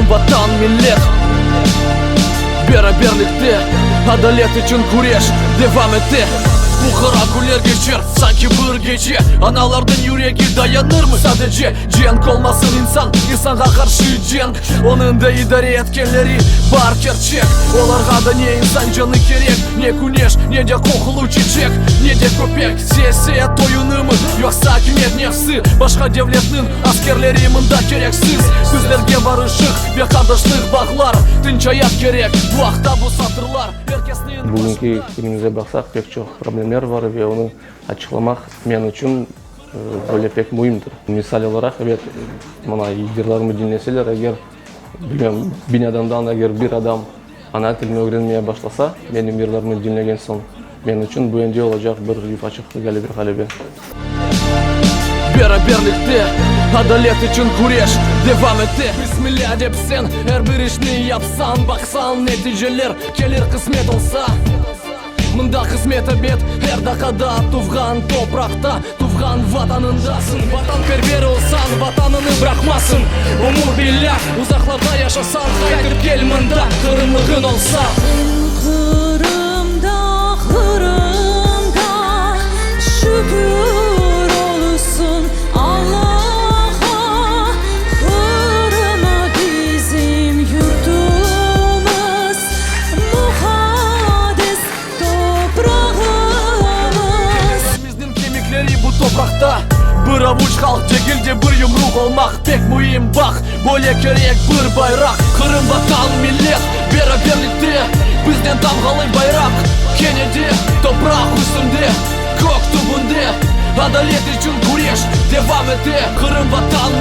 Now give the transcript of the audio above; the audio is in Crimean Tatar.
Qırım Vatan Millet Beraberlikte adalet içün küreş devam ete. Bu qara künler keçer, sanki bir gece. Analarnıñ yüregi dayanırmı sadece? Cenk olmasın insan, insanğa qarşı cenk. Onıñ da idare etkenleri bar kerçek. Olarğa da ne insan canı kerek, ne küneş, ne de qoqulı çiçek, ne de köpek. Siyaset oyunımı, yoqsa akimiyet nefsi? Başqa devletniñ askerleri mında kereksiz. Bizlerge barışıq ve qardaşlıq bağlar, tınç ayat kerek. Bu aqta bu satırlar, er kesniñ Bugünki başında. künümizde baqsaq, pek çoq problemler bar ve onı açıqlamaq men içün böyle pek müimdir. Misal olaraq, ebet, mına yırlarımı diñleseler, eger, bilmem, biñ adamdan eger bir adam ana tilini ögrenmeye başlasa, menim yırlarımı diñlegen soñ, men içün bu endi olacaq bir yufaçıq ğalebe, ğalebe. Beraberlikte adalet içün küreş devam ete. Bismillâ dep sen er bir işni yapsañ, baqsañ, neticeler kelir qısmet olsa. Mında qısmet ebet er daqada tuvğan topraqta, tuvğan Vatanındasıñ. Vatanperver olsañ, Vatanıñnı bıraqmasıñ. Ömür billâ uzaqlarda yaşasañ, qaytıp kel mında, Qırımlığıñ olsa. Qırımda, Qırımda şükür olsun Allah'a, Qırım bizim yurtumız, muqaddes toprağımız. Bizniñ kemikleri bu topraqta. Bir avuç halq degil de bir yumruq olmaq pek müim, baq, böyle kerek bir bayraq. Qırım, Vatan, millet, beraberlikte bizden tamğalı bayraq. Kene de topraq üstünde, kök tübünde adalet içün küreş devam ete. Qırım, Vatan.